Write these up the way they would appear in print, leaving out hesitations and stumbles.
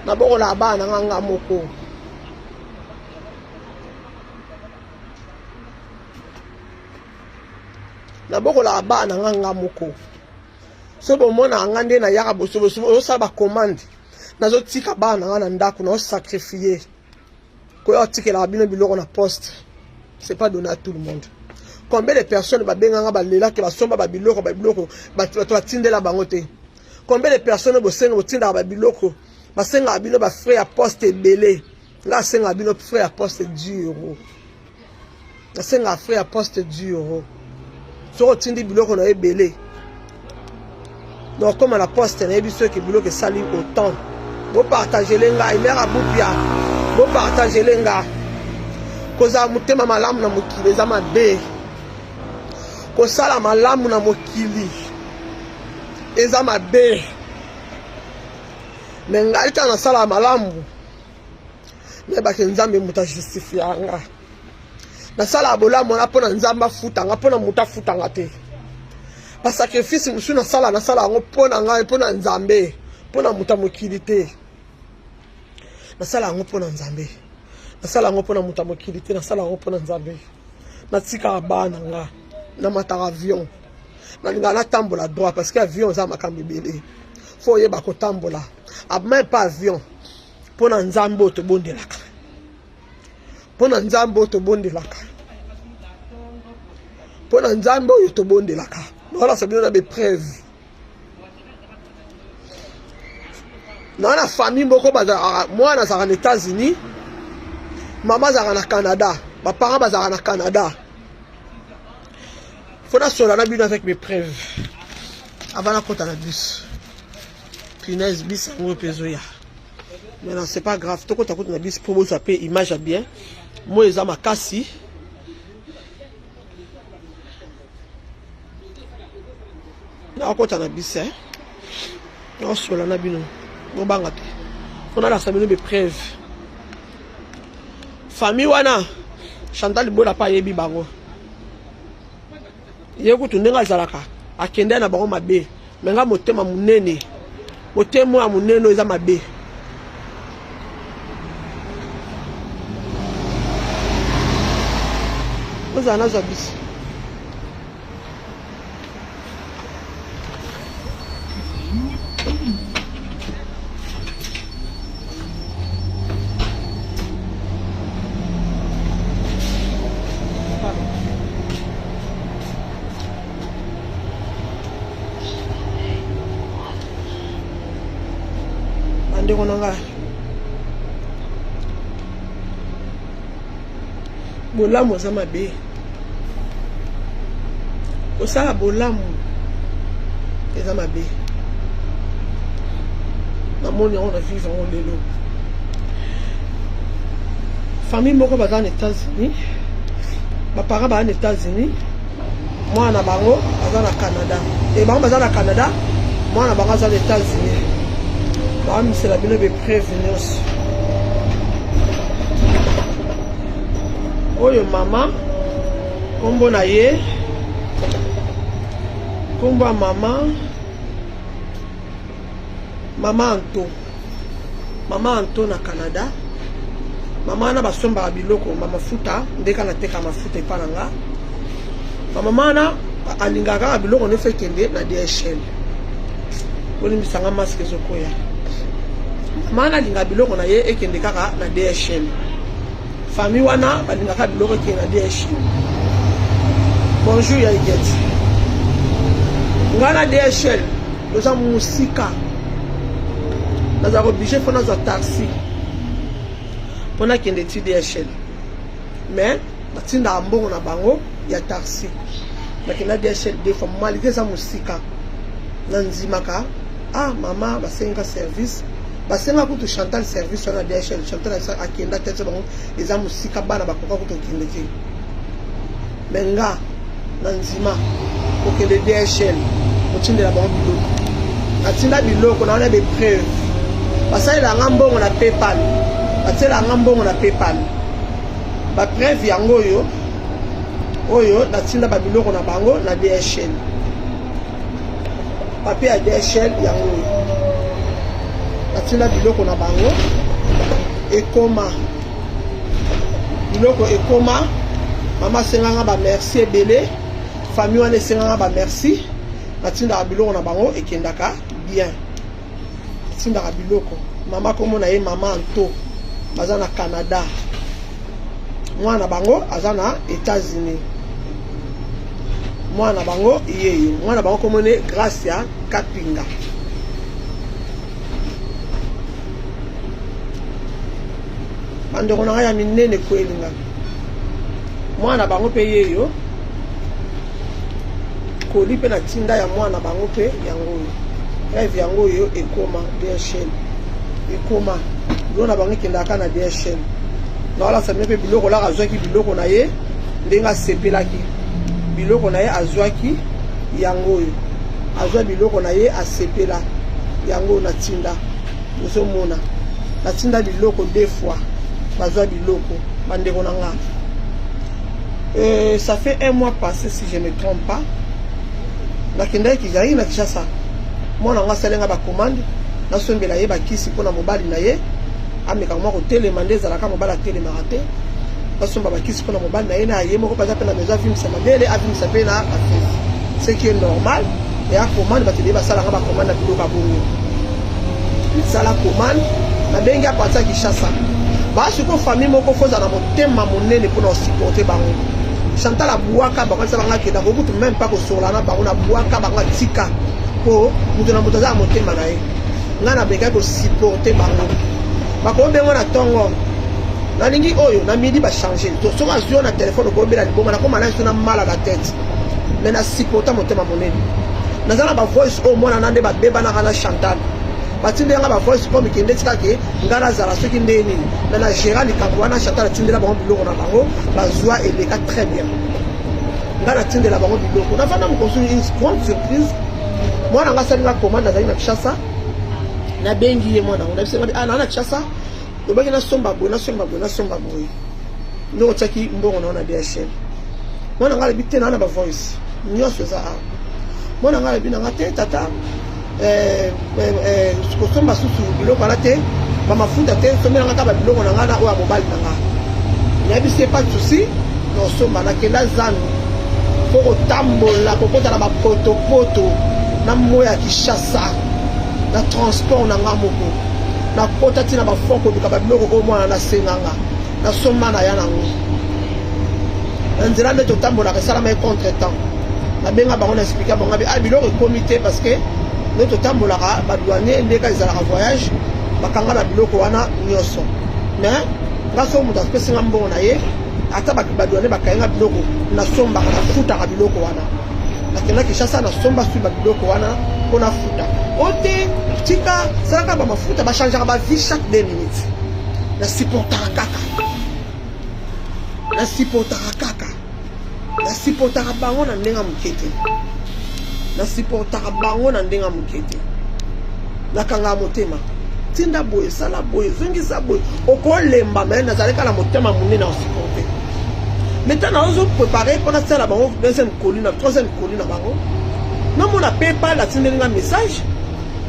Nabokolaka bana na nga nga moko. Nabokolaka bana na nga nga moko. Soki bomonaka nga nde nayaka boso boso ozosala ba commande nazotika bana na nga na ndako nazo sacrifier koya otikelaka bino biloko na poste c'est pas donné à tout le monde combien de personnes babenganga balelaki basomba babiloko babiloko bato batindela bango te combien de personnes bosenga botindaka babiloko basengaka bino bafrais ya poste ebele nga asengaka bino frais ya poste 10 euro nasengaka frais ya poste 10 euro soki otindi biloko na yo ebele na okóma na poste nayebi soki biloko esali autant bopartagele ngai mare abupia bopartagele nga kozala motema malamu na mokili eza mabe kosala malamu na mokili eza mabe me ngai ntango nasala malamu nayebaki nzambe moto ajustifia nga nasalaka bolamu wana mpo na nzambe afuta nga mpo na moto afuta nga te basacrifice mosusu nasala nasala yango mpo na ngai mpo na nzambe mpo na moto ya mokili te nasala yango mpo na nzambe nasala yango mpo na moto ya mokili te nasala yango mpo na nzambe natikaka bana nga namataka avion nalingaka natambola droit parce que avion eza makambo ebele fo oyeba kotambola même pas avion mpo na nzambe oyo tobondelaka mpo na nzambe oyo tobondelaka mpo na nzambe oyo tobondelaka naolakisa bino na bepreuve naa na famille moko bazalaka mwana azalaka na états-unis mama azalaka na canada baparent bazalaka na canada fo nasola na bino avec mes preuves avant nakota na bus punaise bis yango mpe ezoya mais non c'est pas grave tokota kutu na bis mpo bozwa mpe image ya bien moi eza makasi nakota na bis eh? nakosola na bino bobanga te mpo nalakisa bino bepreuve famille wana chantal bola mpe ayebi bango ye kutu ndenge azalaka akende na bango mabe me nga motema monene motema ya monene oyo eza mabe ozala nazwa bisi bandeko na ngai bolamu eza mabe kosala bolamu eza mabe namoni yango na vivre yango lelo famille moko baza na états-unis baparent baza na états-unis mwana na bango aza na canada e bango baza na canada mwana na bango aza na états-unis baamisela bino bepreuve nyonso oyo mama nkombo na ye nkombo ya mama mama anto mama anto na canada mama wana basombaka biloko bamafuta ndeka nateka mafuta epa na nga bamama wana alingaka kaka biloko nyonso ekende na dhl bolimbisa nga maske ezokwea mama wana alingaka biloko na ye ekende kaka na dhl famille wana balingaka biloko ekende na dhl bonjour ya igeti nga na dhl toza mosika nazalaka oblige mpo nazwa taxi mpo nakende ti dhl mais batindaka mbongo na bango ya taxi nakenda dhl deux fois malgré eza mosika nandimaka ah mama basenga service basenga kutu chantal service wana dhl chantal akenda te bango eza mosika bana bakoka kutu kokende te me nga na ndima kokende dhl kotindela bango biloko natinda biloko na wana bepreuve basalela nga mbongo na paypal batiela nga mbongo na paypal bapreuve yango oyo oyo natinda babiloko na bango na dhl papier ya dhl yango oyo. Natinda biloko na bango ekoma, biloko ekoma. Mama asenganga ba merci ebele, famille wana esenganga ba merci. Natindaka biloko na bango ekendaka bien, natindaka biloko. Mama kombo na ye mama Anto, baza na Canada, mwana na bango aza na États-Unis. Mwana na bango yeyo, mwana na bango kombo ne Gracia Kapinga. Bandeko na ngai ya minene kwelinga, mwana na bango mpe yeyo koli mpe na tinda ya mwana bango mpe yango oyo rêve yango oyo ekoma DHL, ekoma biloko na bango ekendaka na DHL. Naolasa bino mpe biloko laka azwaki biloko na ye ndenge asepelaki biloko na ye azwaki yango oyo, azwa biloko na ye asepela yango oyo natinda. Ozomona natinda biloko deux fois, bazwa biloko bandeko na nga. Ça fait un mois passé, si je me trompe pas, nakendaki kizalaki na Kinshasa. Mwana ngo asalenga bacommande, nasombela ye bakisi mpona mobali na ye ameka mwa kotelema, nde ezalaka mobali atelemaka te. Basomba bakisi mpona mobali na ye na ye moko baza mpe na besoin avimisa mabele, avimisa mpe na bafesi, ce qui est normal. Eya commande, bato ebele basalanga bacommande na biloko ya bongo. Sala commande, nabengi à partir ya Kinshasa. Basiko famille moko fo ozala na motema monene mpona osupporte bango. Chantal abwaka bango, alisa bango akenda kokutu même pas kosola na bango, nabwaka bango atika, mpo moto na moto aza na motema na ye. Ngai nabekaki kosupporte bango, bakobengo na ntongo nalingi oyo, na midi bachange. Soki azwi yo na telefone, okobela liboma, nakoma na so na mal à la tête, mais na supporta motema monene. Naza na bavoice oyo mwana na nde babebanaka na Chantal, batindela nga bavoice comme kende tika ke nga nazala soki nde nini, mais na géra likambo wana. Chantal atindela bango biloko na bango, bazwa, eleka très bien. Nga natindela bango biloko, nafanda mokonsu. Une grande surprise, mwana nga asali nga commande, azali na Kinshasa. Nabengi ye, mwana ngo nabisi nga: ah, naa na Kinshasa, lobaki nasomba boye, nasomba boye, nasomba boye, nde otiaki mbongo na yo na DHL. Mwana nga alobi te, naa na bavoice nyonso eza awa. Mwana nga alobi nanga te: tata, kosomba susu biloko wana te, bamafuta te, sombelanga kaka babiloko na nga na oyo ya mobali na nga. Nayebisi ye: pas de souci, nosomba. Nakenda zanu mpo kotambola, kokota na bapotopoto na moi ya Kinshasa na transport na nga moko, nakota ntina bafond koluka babiloko oyo mwana nasenganga, nasomba na ya nango. Na nzela nde totambolaka, esalama ye contre temps, nabenga bango, na explika bango ah, biloko ekomi te parce que nde totambolaka, badouanier ndeka ezalaka voyage, bakanga babiloko wana nyonso. Mais nga soki moto apesinga mbongo na ye, ata badouanier bakayenga biloko, nasombaka, nafutaka biloko wana. Nakenda Kinshasa, nasomba sui babiloko wana mpo nafuta. O te, tika salaka bamafuta, bachangeaka bavie chaque 2 minutes. Nasupportaka kaka, nasupportaka kaka, nasupportaka bango na ndenge ya moke te, nasupportaka bango na ndenge ya moke te. Nakangaka motema, tinda boye, sala boye, zongisa boye, okolemba, mais nazali kaka na motema monene na osupporte. Mais ntango nazoprépare mpo nasala bango deuxième colis na troisième colis na bango, namona PayPal atindeli nga message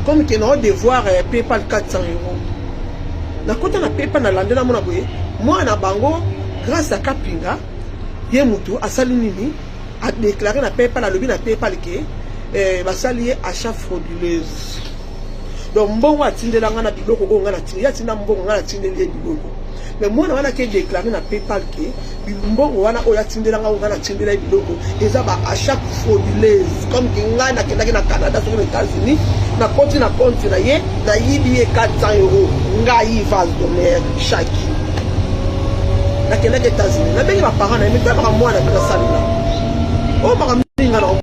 comme ke nao devoir PayPal 400 €. Nakota na PayPal, nalande, namona boye mwana bango Grâce ya Kapinga, ye motu asali nini, adéclaré na PayPal, alobi na PayPal ke basali ye achat frauduleuse. Donc mbongo atindela nga na biloko oyo nga natindi, ye atinda mbongo, nga natindeli ye biloko, mais mwana wana ke déclaré na PayPal ke mbongo wana oyo atindela nga, oyo nga natindela ye biloko, eza ba achat frauduleuse, comme ke ngai nakendaki na Canada soki na États-Unis, nakoti na compte na ye, nayibi ye 400 €. Ngai vase d'honneur Shaki, nakendaki États-Unis, nabengi baparent na ye, metabaka mwana mpe nasalela oyo makambo nini. Nga na omona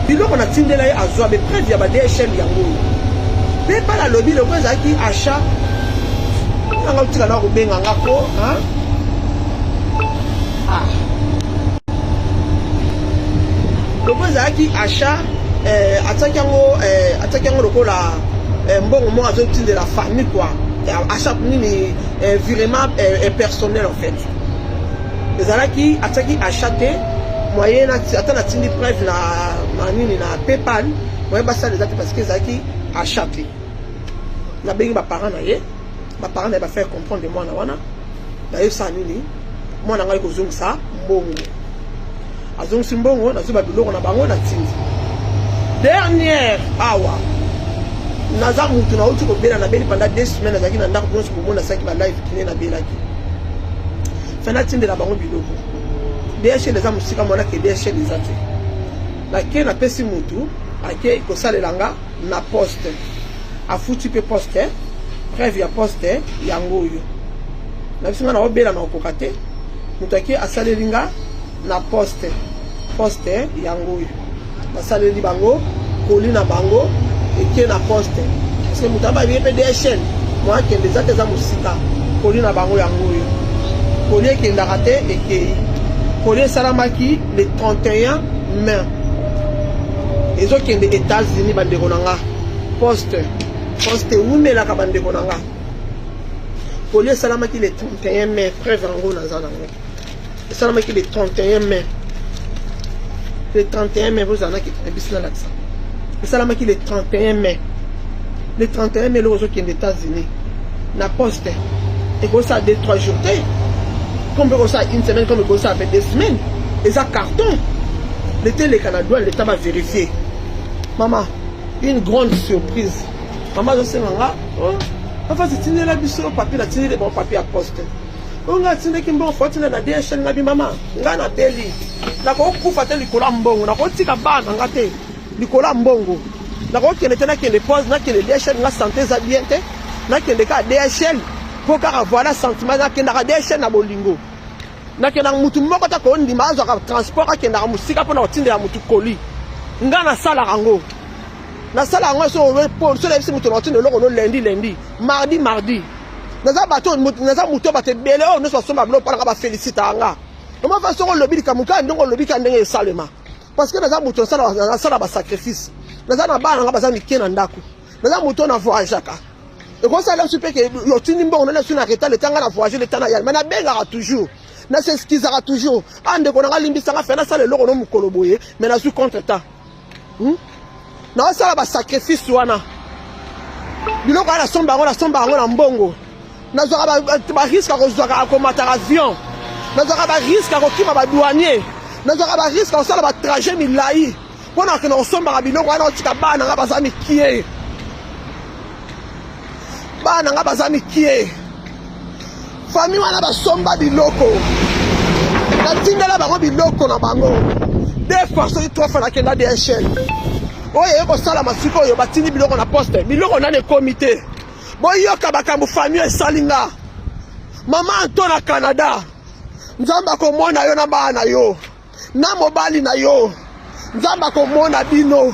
biloko natindela ye, azwa bapreuve ya ba DHL yango oyo. PayPal alobi loko ezalaki achat nanga. Otika na kobenga nga ko ah. Loko ezalaki achat, atiaki yango, atiaki yango lokola mbongo moko azotindela famille quoi, achat nini, virement personnel en fait. Ezalaki atiaki achat te, moyen ata natindi preuve na nini na PayPal, moyen basala eza te parce que ezalaki achat te. Nabengi baparent na ye, baparent na ye bafaire comprendre mwana wana. Nayebisaka nini mwana ngai kozongisa mbongo, azongisi mbongo, nazwi babiloko na bango, natindi dernière. Awa naza mutu nauti kobela, nabeli pendant 2 semaines, nazalaki na ndako nyonso, bomona nasalaki balive kine nabelaki. Fe natindela bango biloko, DHL eza mosika, mwana ke DHL eza te. Nake napesi mutu ake kosalela nga na poste, afuti mpe poste. Preuve ya poste yango oyo. Na biso nga naobela na okoka te, moto ake asaleli nga na poste. Poste yango oyo, basaleli bango colis na bango, eke na poste, parce que moto abaye mpe DHL mo akende eza te, eza mosika. Colis na bango yango oyo, colis ekendaka te, ekei. Colis esalamaki le 31 mai, ezokende États-Unis. Bandeko na nga, poste, poste ewumelaka. Bandeko na nga, colis esalamaki le 31 mai, preuve yango naza nango. Esalamaki le 31 mai, le 31 mai. Bozala na bisi, nalakisa. Esalamaki le 31 mai, le 31 mai. Eloko ozokende États-Unis na poste, ekosala 2 3 jours te, comme ekosala une semaine, comme ekosala mpe 2 semaines. Eza carton lete eleka na douane, leta bavérifie. Mama, une grande surprise, mama azosenga nga: "Oh, afasi, tindela biso papier." Natindeli bango papier ya poste oyo ngai atindaki mbongo, fo atinda na DHL. Ngabi: "Mama, ngai nabeli, nakokufa te likolo ya mbongo, nakotika bana nga te likolo ya mbongo, nakokende te, nakende poste, nakende DHL. Nga santé eza bien te, nakende kaka DHL mpo kaka voilà sentiment. Nakendaka DHL na bolingo, nakendaka mutu moko ta kondima azwaka transport, akendaka mosika mpona kotindela mutu colis. Nga nasalaka yango, nasala yango. So nayebisi moto na kotinda eloko no lundi, lundi, mardi, mardi. Naza bato, naza moto, bato ebele oyo nyonso basomba biloko mpo nanga bafélicitaka nga. Oma fa, soki olobi likambo kaka ndenge olobi, kaka ndenge esalema, parce que naza moto nasala basacrifice. Naza na bana nga baza mike na ndako, naza moto oyo na voyageaka. Ekosala biso mpe ke otindi mbongo nana so na retard, leta nga na voyage, leta na yali, mais nabengaka toujours, nas'excusaka toujours: "Ah, ndeko na nga, limbisanga, fe nasala eloko no mokolo boye, mais nazwi contre temps." Naosala basacrifice wana. Biloko wana nasomba yango, nasomba yango na mbongo. Nazwaka barisque ya kozwaka akomataka avion, nazwaka barisque ya kokima badouanier, nazwaka barisque ya kosala batrajet milai mpo na kokende kosombaka biloko wana. Otika bana nga baza mikie, bana nga baza mikie. Famille wana basomba biloko, natindela bango biloko na bango deux fois, soki trois fois. Nakenda DHL oyo eye kosalama sikoyo, batindi biloko na poste, biloko nani ekomi te. Boyoka makambo famille esali nga. Mama Anto na Canada, Nzambe akomona yo na bana na yo na mobali na yo. Nzambe akomona bino,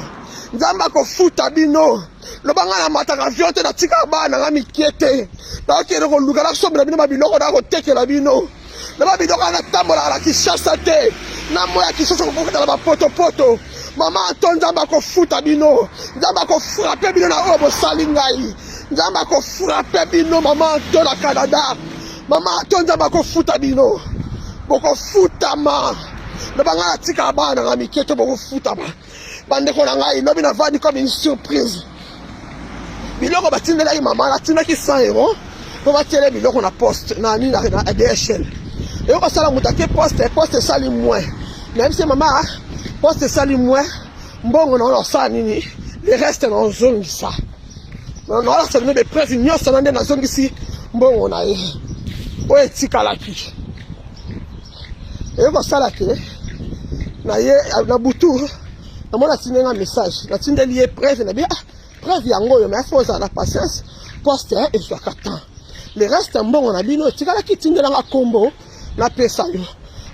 Nzambe akofuta bino. Loba ngai namataka avion te, natikaka bana nga mike te, nakokende koluka, nasombela bino babiloko, nakotekela bino na babiloko wana. Natambolaka na Kinshasa te, na moya ya Kinshasa kokokotala bapotopoto. Mama Anto, Nzambe akofuta bino, Nzambe akofrapper bino na oyo bosali ngai. Nzambe akofrapper bino. Mama Anto na Canada, mama Anto, Nzambe akofuta bino, bokofutama. Loba ngai natikaka bana nga mike to, bokofutama. Bandeko na ngai, lobi navandi comme une surprise, biloko batindelaki mama. Natindaki 100 euro mpo batiele biloko na poste na nini, na DHL. Eyo kosala, moto ake poste, poste esali moins. Nayebisi mama: "Poste esali moins, mbongo na osala nini, le reste nazongisa." Naolakisa bino bapreuve nyonso na nde nazongisi mbongo na ye oyo etikalaki. Eyo kosala ke na ye na butu, namoni atindi nga message, natindeli ye preuve na bi: "Ah, preuve yango oyo, mais faut ozala na patience, poste ezwaka temps. Le reste mbongo na bino etikalaki, tindelanga nkombo napesa yo."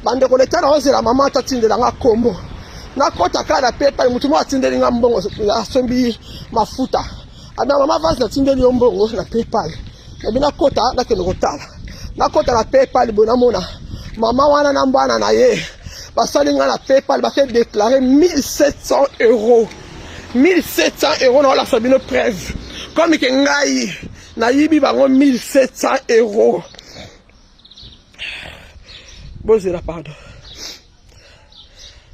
Bandeko, leta na ozela mama ata atindelanga nkombo, nakɔta kaka na PayPal. Motu moko atindeli nga mbongo, asombi mafuta abina: "Mama Vase, natindeli yo mbongo na PayPal." Nabi nakɔta, nakende kotala, nakɔta na PayPal boye, namona mama wana na mbwana na ye basali nga na PayPal, bake déclare 1700 euros, 1700 euros. Naolakisa bino preuve comme ke ngai nayibi bango 1700 euros. Bozela, pardon.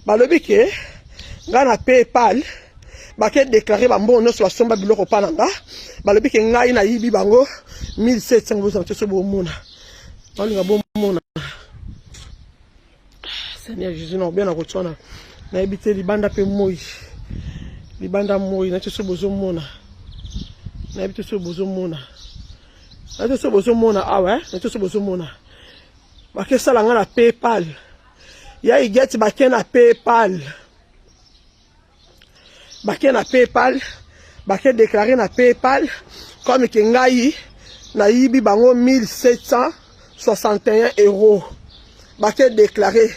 Balobi ke ngai na PayPal Bake déclarer bambongo nyonso basomba biloko mpa na nga, balobi ke ngai nayibi bango 1700. Bozala te so bomona, balinga bomona. Seigneur Jésus, na obia na kotswana nayebi te libanda mpe moi, libanda moi nati so bozomona, nayebi te so bozomona, nati so bozomona awa, eh? Nati so bozomona, bakesala nga na PayPal ya Igeti, bake na PayPal, bake na PayPal, bake déclarer na PayPal comme ke ngai nayibi bango 1761 euros. Bake déclarer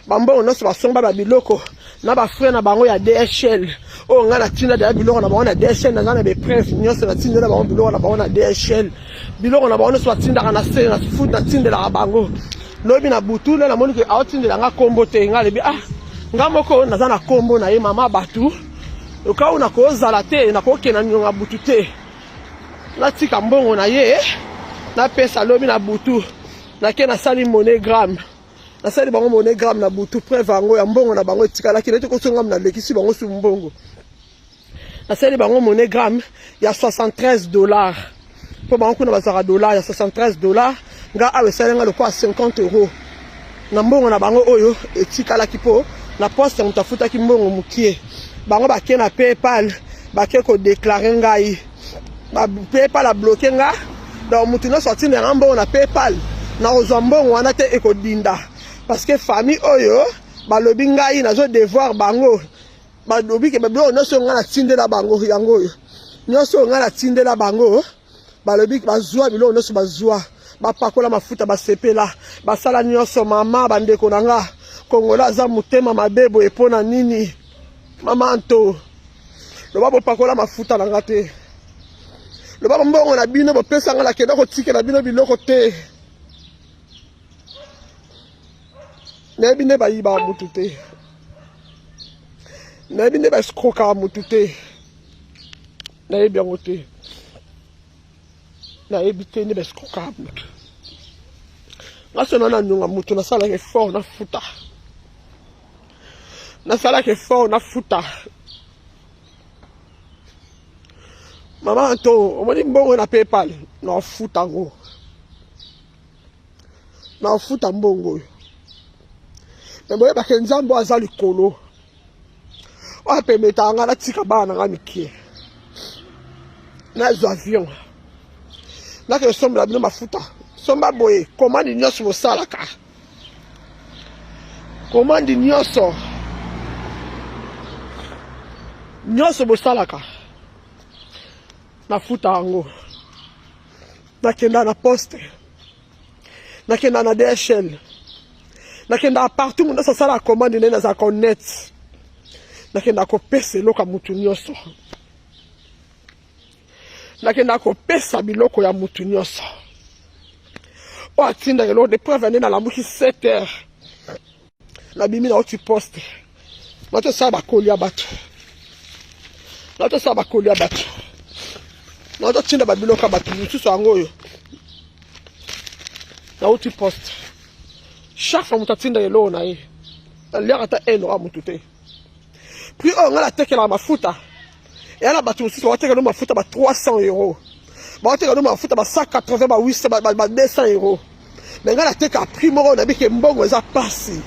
bambongo nyonso basomba babiloko na bafrais na bango ya DHL oyo ngai natinda deya biloko na bango na DHL. Naza na bapreuve nyonso, natindela bango biloko na bango na DHL. Biloko na bango nyonso batindaka na se na food, natindelaka bango. Lobi na butu nde namoni ke aotindela nga kombo te. Ngai alobi, ah, nga moko naza na kombo na ye. Mama, bato okau nakozala te, nakokenda nionga butu te, natika mbongo na ye, napesa lobi na butu. Nake nasali MoneyGram, nasali bango MoneyGram na butu. Preuve yango ya mbongo na bango etikalaki neti kosongam, nalekisi bango su mbongo. Nasali bango MoneyGram ya 73 $, mpo bango kuna bazwaka dollar ya 73 $. Nga awa esali nga lokola 50 € na mbongo na bango oyo etikalaki, mpo na poste moto afutaki mbongo mokie. Bango bake na PayPal, bake kodéclarer ngai, PayPal abloquer nga. Donc motu nyonso atindaka mbongo na PayPal, nakozwa mbongo wana te, ekodinda, parce que famille oyo balobi ngai nazo devoir bango. Balobi ke biloko nyonso oyo ngai natindela bango, yango oyo nyonso oyo ngai natindela bango, balobi bazwa biloko nyonso, bazwa, bapakola mafuta, basepela, basala nyonso. Mama, bandeko na nga, Kongola aza motema mabe boye mpo na nini? Mama Nto, loba bopakola mafuta na nga te, loba mbongo na bino bopesa nga, nakenda kotikela bino biloko te. Nayebi nde bayibaka mutu te, nayebi nde baescroquaka mutu te, nayebi yango te, nayebi te nde baescroquaka mutu. Nga so na nanyonga mutu, nasalaka effort nafuta, nasalaka effort nafuta. Mama Anto, omoni mbongo na PayPal, nafuta yango, nafuta mbongo oyo. Me boyebake Nzambe oyo aza likolo, oyo apemetaka nga natika bana na nga mike, nazwa avion, nakende sombela bino mafuta. Somba boye, commande nyonso bosalaka, commande nyonso nyonso bosalaka, nafuta yango. Nakenda na poste, nakenda na DHL, nakenda partout. Moto nyonso asala commande nde nazalaka honnête, nakenda kopesa eloko ya mutu nyonso, nakenda kopesa biloko ya mutu nyonso oyo atindaka eloko. De preuve, nde nalamuki 7 heures, nabimi, nauti poste, natosala bakoli ya bato, natosala bakoli ya bato, natotinda babiloko ya bato mosusu. Yango oyo nauti poste. Chaque fois moto atindaka eloko na ye, naliaka ata eloko ya motu te. Prix oyo ngai natekelaka mafuta, eya na bato mosusu baotekela no mafuta ba 300 €, baotekela no mafuta ba 180, ba 800, ba 200 €. Me ngai nateka prix moko, nayebi ke mbongo eza pasi,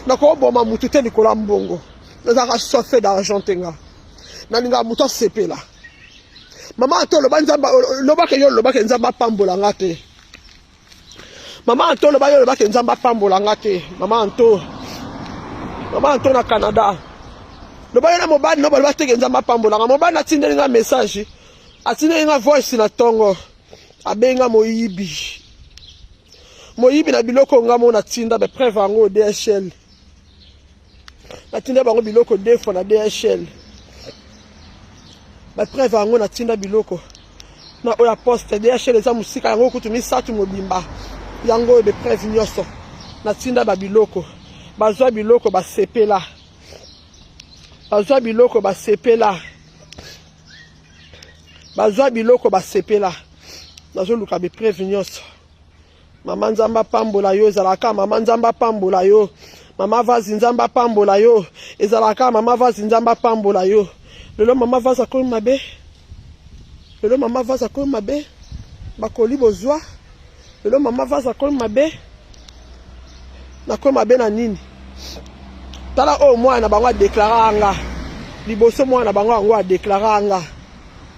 nakoboma motu te likolo ya mbongo. Nazalaka soif d'argent te, nga nalingaka moto asepela. Mama Anto, oloba Nzambe, lobaka yo, olobaka Nzambe apambola nga te. Mama Anto, oloba yo, olobaka Nzambe apambola nga te. Mama Anto, mama Anto na Canada, loba yo na mobali no, baloba teke Nzambe apambola nga. Mobali atindeli nga message, atindeli nga voice na ntongo, abenga moyibi, moyibi na biloko nga mo natinda. Bapreuve yango, DHL, natinda bango biloko deux fois na DHL. Bapreuve yango, natinda biloko na oyo ya poste, DHL eza mosika, yango kutu misato mobimba. Yango oyo bapreuve nyonso, natinda babiloko, bazwa biloko, basepela, bazwa biloko, basepela, bazwa biloko, basepela. Nazoluka bapreuve nyonso. Mama, Nzambe apambola yo. Ezalaka mama, Nzambe apambola yo. Mama Vasi, Nzambe apambola yo. Ezalaka mama Vasi, Nzambe apambola yo. Lelo mama vase akomi mabe. Lelo mama vase akomi mabe. Bakoli bozwa. Lelo mama vase akomi mabe. Nakomi mabe na nini? Tala oyo mwana na bango adeklara nga. Liboso mwana na bango yango adeklara nga.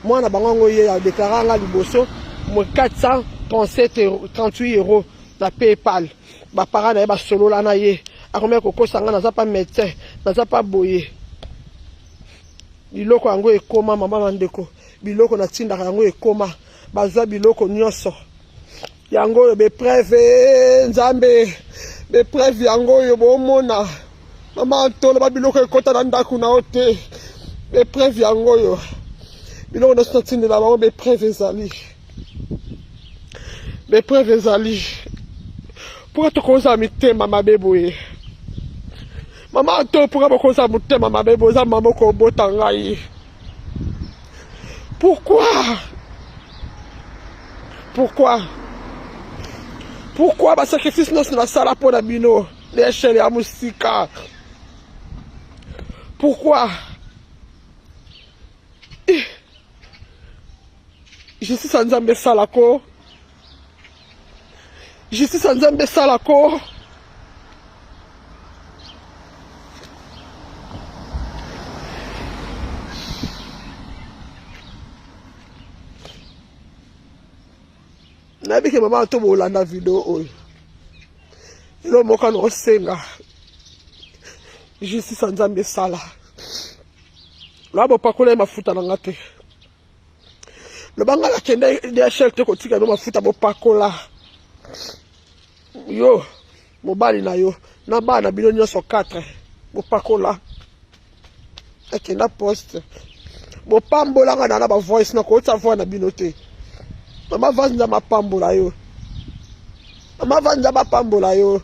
Mwana na bango yango ye adeklara nga liboso 437 38 euros na PayPal. Ba parents na ye basolola na ye. Akomaki kokosa nga naza pa médecin, naza pa boye. Biloko yango ekoma mama na ndeko, biloko natindaka yango ekoma, bazwa biloko nyonso yango oyo bepreuve eh, nzambe bepreuve yango oyo bomona mama antolo ba biloko ekota na ndako na yo te bepreuve yango oyo biloko nyonso natindela bango bepreuve ezali Bepreuve ezali. Pourquoi tokozala mitema mabe boye? Mama Anto, pourquoi bokozala motema mabe boye? Oza mama okobota ngai. Pourquoi? Pourquoi? Pourquoi ba sacrifice nyonso nasala mpo na bino na echelle ya mosika? Pourquoi? Eh. Justice ya Nzambe esala ko. Justice ya Nzambe esala ko. Nayebi ke mama to bolanda video oyo. Eloko moko na osenga. Justice ya Nzambe esala. Loba bopakola ye mafuta na nga te. Loba nga nakende DHL te kotika bino mafuta bopakola. Yo mobali na yo na bana bino nyonso 4 bopakola. Akenda poste. Bopambola nga na ba voice na kotia voix na bino te. Mama Vaz Nzambe apambola yo. Mama Vaz Nzambe apambola yo.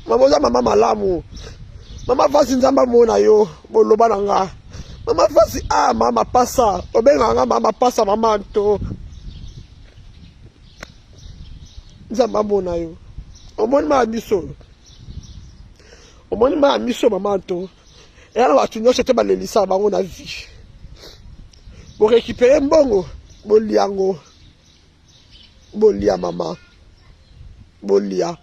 Mama oza mama malamu. Mama Vaz Nzambe amona yo. Boloba na nga. Mama Vaz ah mama pasa. Obengaka nga mama pasa mama nto. Nzambe amona yo. Omoni mama miso. Omoni mama miso mama nto. Eya na bato nyonso te balelisaka bango na vie. Borekipere mbongo bolia yango. Bolia mama. Bolia.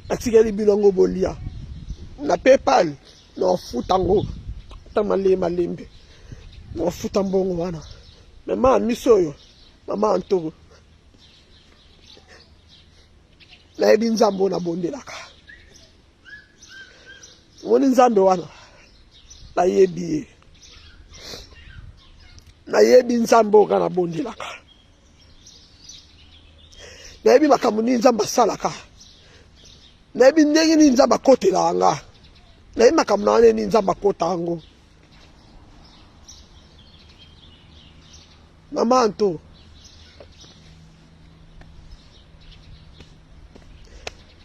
Natikeli bino yango bolia. Na PayPal nafuta yango ata malembe malembe. Nafuta mbongo wana. Mais mama miso oyo mama Anto nayebi Nzambe oyo nabondelaka. Omoni Nzambe wana nayebi ye. Nayebi Nzambe oyo kaka nabondelaka. Nayebi makambo nini Nzambe asalaka. Nayebi ndenge nini Nzambe akotelaka nga. Nayebi makambo na nga ndenge nini Nzambe akota yango. Mama Anto,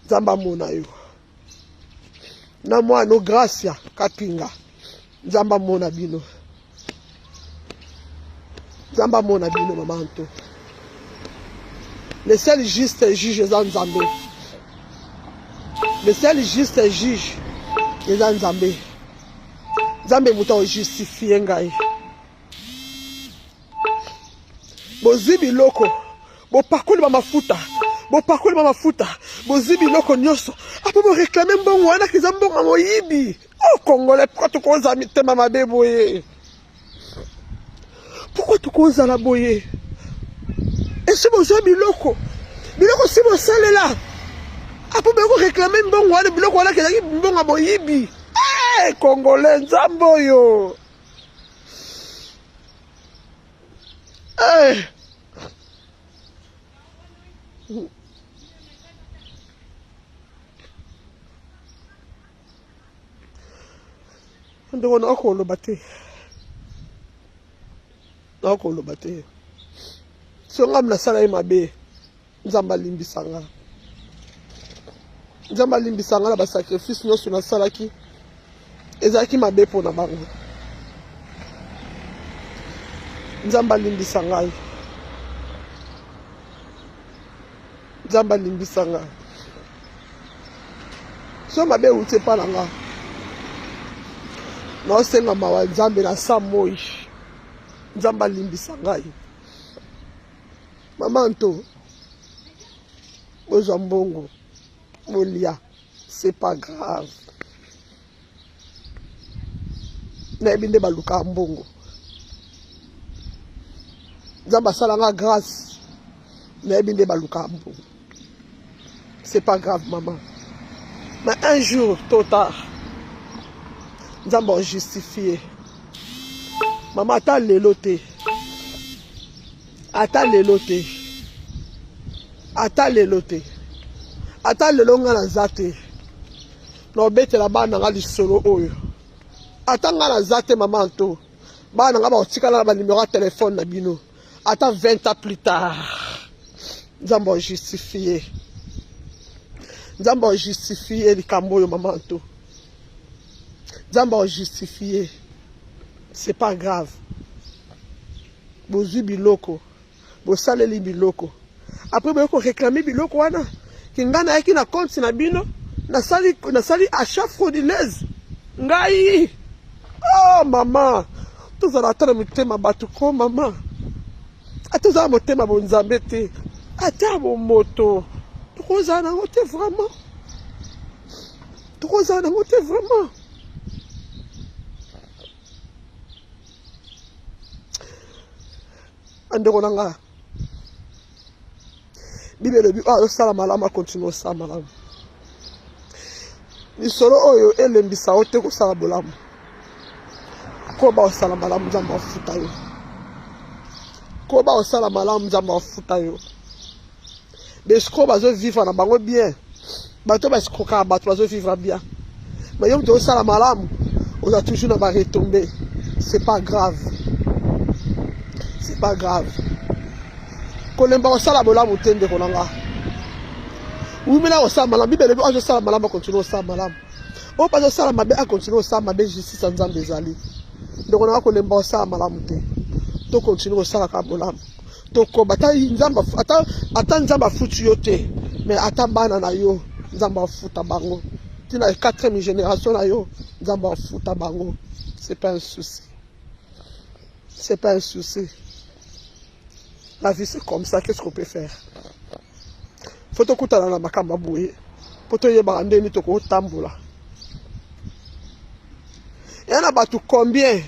Nzambe amona yo na mwana no Gracia Kapinga. Nzambe amona bino, Nzambe amona bino mama Anto. Le seul juste juge eza Nzambe. Le seul juste juge eza Nzambe. Nzambe moto ajustifie ngai. Bozwi biloko, bopakoli ba mafuta, bopakoli ba mafuta, bozwi biloko nyonso, apo boreklame mbongo wana eza mbongo ya moyibi. Oh Congolais, pourquoi tokozala mitema mabe boye? Pourquoi tokozala boye? Esi bozwa biloko, biloko si bosalela, apo boye koreklame mbongo wana, biloko wana ezalaki mbongo ya moyibi. Hey, eh, Congolais, Nzambe oyo. Hey. Ndeko nakoloba te, nakoloba te. So ngai nasala ye mabe, Nzambe alimbisa nga. Nzambe alimbisa nga na basacrifice nyonso nasalaki, ezalaki mabe mpo na bango. Nzambe alimbisa ngai, Nzambe alimbisa ngai. So mabe euti epa na nga. Naosenga mawa Nzambe na sa moi. Nzambe alimbisa ngai. Mama Nto, bozwa mbongo bolia, c'est pas grave. Nayebi nde balukaka mbongo. Nzambe asala nga grâce. Nayebi nde balukaka mbongo. C'est pas grave maman. Mais un jour, tôt tard, Nzambe a justifié. Maman ata lelo te. Ata lelo te. Ata lelo te. Ata lelo nga naza te. Naobetela bana nga lisolo oyo. Ata nga naza te mama Anto. Bana nga bakotikala na ba numero ya telefone na bino. Ata 20 ans plus tard. Nzambe a justifié. Nzambe a justifié likambo oyo mama Anto. Nzambe a justifié. C'est pas grave. Bozwi biloko, bosaleli biloko. Après boye ko réclamer biloko wana. Ki nga nayaki na compte na bino, nasali nasali achat frauduleuse. Ngai oh mama, tozala ata na mitema bato ko mama. Ata ozala motema bonzambe te, ata bomoto tokozala nango te vraiment. Tokozala nango te vraiment. Bandeko na nga, Bible elobi oyo azosala malamu akontinue kosala malamu. Lisolo oyo elembisa yo te kosala bolamu. Koba osala malamu, Nzambe afuta yo. Koba osala malamu, Nzambe afuta yo. Ba escrocs bazo vivre na bango bien. Bato ba escrokaka bato bazo vivre bien. Mais yo moto osala malamu, oza toujours na ba retombées. C'est pas grave. C'est pas grave. Kolemba kosala bolamu te ndeko na nga. Wumela kosala malamu. Bible elobi oyo azosala malamu akontinue kosala malamu. Oyo mpe azosala mabe akontinue kosala mabe, justice ya Nzambe ezali. Ndeko na nga kolemba kosala malamu te. To continue kosalaka bolamu. Tokoba ata Nzambe ata ata Nzambe afuti yo te, mais ata bana na yo Nzambe afuta bango. Tina quatrième génération na yo Nzambe afuta bango. C'est pas un souci. C'est pas un souci. La vie c'est comme ça, qu'est-ce qu'on peut faire? Faut tokutana na makambo ya boye po toyebaka ndenge nini tokotambola. Ya na bato combien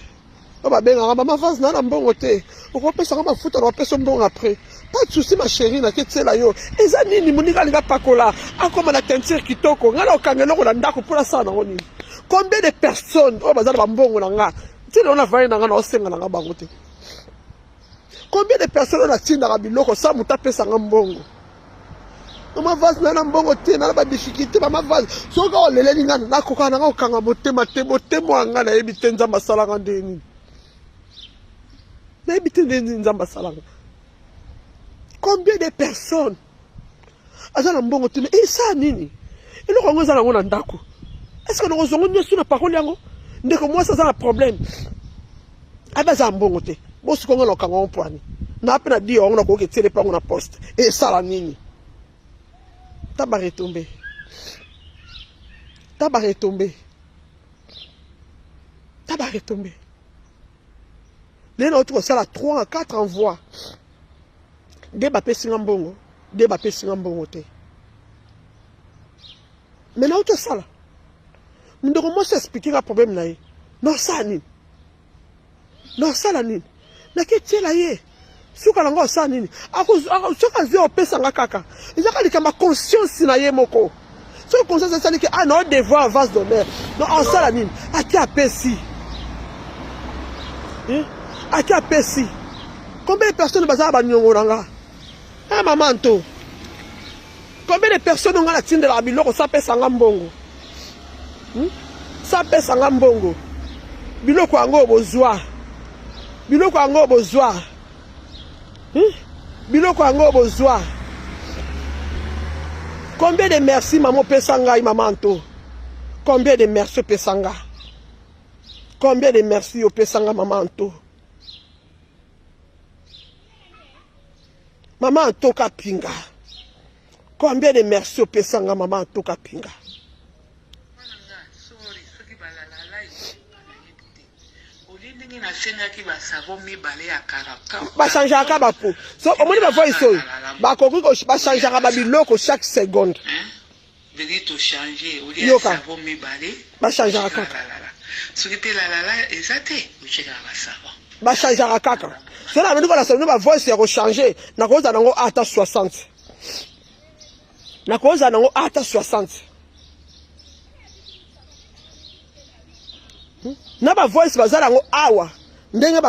oyo babengaka mama vase na na mbongo te, okopesanga mafuta na opesa mbongo après. Pas de souci ma chérie, naketiela yo. Eza nini moninga alinga pakola akoma na teinture kitoko, ngai na okanga eloko na ndako mpo nasala nango nini? Combien de personnes oyo baza na bambongo na nga ntina oyo navandi na nga na osenga na nga bango te? Combien de personnes oyo natindaka biloko sa moto apesanga mbongo? Mama vase na na mbongo te, na na ba difficulté mama vase. Soki oleleli nga nakoka na nga kokanga motema te, motema ya nga nayebi te Nzambe asalaka ndenge nini. Nayebi te ndenge nini Nzambe asalaka. Combien de personnes aza na mbongo te, mais esala nini? Eloko yango eza nango na ndako. Est-ce que nakozwa yango nyonso na parole yango? Ndeko mwasi aza na problème. Abe aza na mbongo te. Bosuka ngo na okanga ngo mpwani. Na pe na dio yango nakoki etiele mpe yango na poste. Esala nini? Ta ba retombe. Ta ba retombe. Ta ba retombe. Lelo nauti kosala 3 4 envoi. Nde bapesi nga mbongo, nde bapesi nga mbongo te. Mais nauti kosala. Ndeko mwasi explique nga problème na ye. Nasala nini? Nasala nini? Naketiela ye. Suka nango asala nini? Soki azwi opesa nga kaka. Eza kaka likambo ya conscience na ye moko. Soki conscience esali ke ah na devoir vase d'honneur. Non, asala nini? Ake apesi. Ake apesi. Combien de personnes bazala baniongo na nga? Ah maman Anto. Combien de personnes nga natindelaka biloko sa pesa nga mbongo? Sa pesa nga mbongo. Biloko yango bozwa. Biloko yango bozwa. Biloko yango bozwa. Combien de merci maman pesa ngai maman Anto? Combien de merci pesa nga? Combien de merci opesa nga maman Anto? Maman Anto Kapinga. Combien de merci opesa nga maman Anto Kapinga? Bachangeaka bapo so omoni bavoice oyo bakoki bachangeaka babiloko chaque seconde. Yoka, bachangeaka kaka, bachangeaka kaka. So na bandi kolasa bino bavoice ya kochange, nakozala nango ata 60, nakozala nango ata 60 na bavoice baza nango awa. Ndenge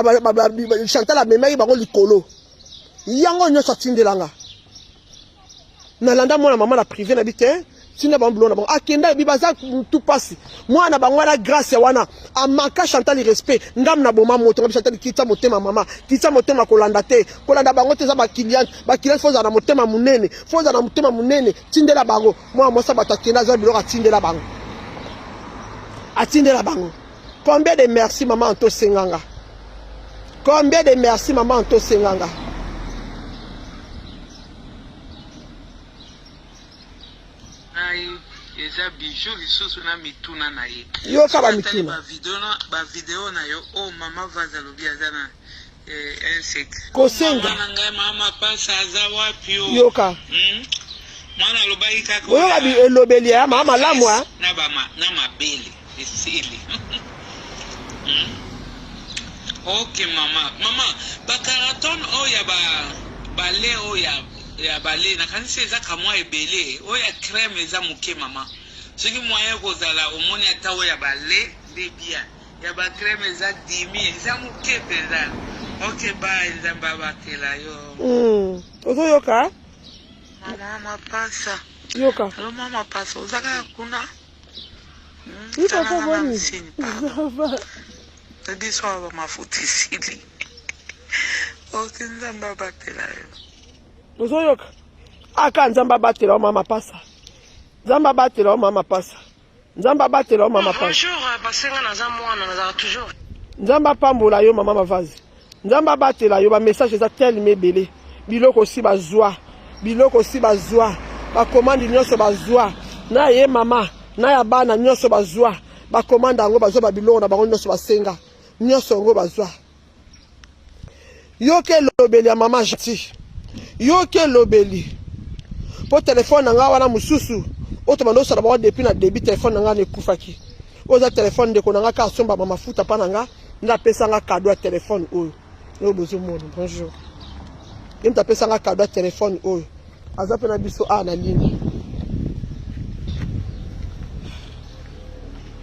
Chantal amemaki bango likolo, yango nyonso atindelanga. Nalanda mwana mama na privé na bi te, ntina bango biloko na bango akenda yebi baza mutu mpasi. Mwana bango wana Grâce wana amaka Chantal respect. Ngam na boma moto ngabi Chantal, kitisa motema mama, kitisa motema, kolanda te, kolanda bango te, eza baclient. Baclient faut ozala na motema monene, faut ozala na motema monene. Tindela bango. Mwana mwasi bato akenda azwa biloko, atindela bango, atindela bango. Combien de merci mama Antosenganga, combien de merci mama Antosenganga. Ngai eza Bijou lisusu na mituna na ye. Yoka bamituna. Bavideo na yo oyo, oh, mama Vaz alobi aza na un secret. Kosenga. Mama na ngai, mama Pasa aza wapi o? Yoka. Mwana alobaki kaka. Oyoka elobeli ya mama malamu. Na mabele esili. Ok mama, mama, bacarton oyo ya bale, oyo ya bale, nakanisi eza kamwa ebele. Oyo ya crème eza moke mama. Soki moyen kozala omoni ata oyo ya bale nde bien, ya bacrème eza dimi, eza moke mpenza. Ok, bye, Nzambe abatela yo. Ozoyoka? Mama Mapasa. Yoka. Alo mama Pasa, oza kaka kuna? Oui, papa, boni. Biso awa bamafuta esili. Ok, Nzambe abatela yo. Ozoyoka aka? Nzambe abatela yo mama Pasa, Nzambe abatela yo mama Pasa, Nzambe abatela yo mama Pasa. Bonjour, parce nga naza mwana, nazala toujours. Nzambe apambola yo mama Mavazi, Nzambe abatela yo. Bamessage eza telema ebele. Biloko osi bazwa, biloko osi bazwa, bacommande nyonso bazwa na ye mama na ya bana nyonso bazwa bacommande yango, bazwa babiloko na bango nyonso basenga nyonso yango bazwa. Yoka elobeli ya mama Gentil, yoka elobeli, mpo telefone na ngai wana mosusu oyo tobanda osala bango depuis na début, telefone na ngai na ekufaki. Oyo eza telefone ndeko na ngai kaka asombama mafuta mpa na nga, nde apesanga cadeau ya telefone oyo. Oyo bozomona, bonjour, ye moto apesanga cadeau ya telefone oyo, aza mpe na biso awa na ligne.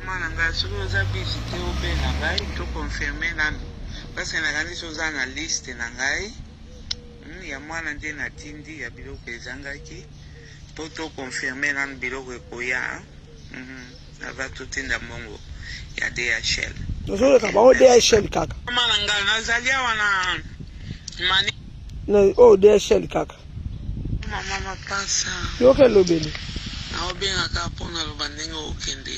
Mwana ngai, soki oza busy te, obenga ngai toconfirme nanu, parce nakanisi oza na liste na ngai ya mwana nde natindi ya biloko ezangaki, mpo toconfirme nanu biloko ekoya ava totinda mbongo ya DHL. Tozoyoka bango DHL kaka. Mama na ngai, nazali awa na mani. Oyo DHL kaka. Mama Mapasa. Yoka elobeli. Naobengaka mpo naloba ndenge okende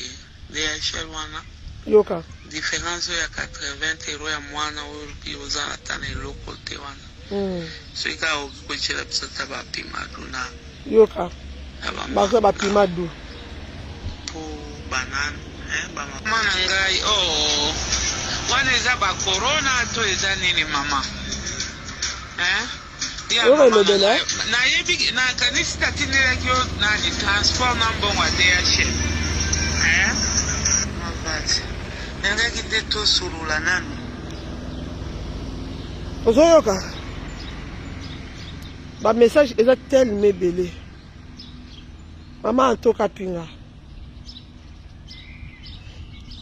DHL wana. Yoka. Différence oyo ya 80 euro ya mwana oyo olobi oza ata na eloko te wana, soki kaka okoki kotiela biso ata bapimadu na Yoka, baza bapimadu. Mpo banane mama na ngai, oh, wana eza bacorona to eza nini mama? Oyo elobela. Nayebi, nakanisi natindelaki yo nani transport na mbongo ya DHL. Nalingaki nde tosolola nanu. Ozoyoka bamessage eza telema ebele. Mama Antoka Pinga,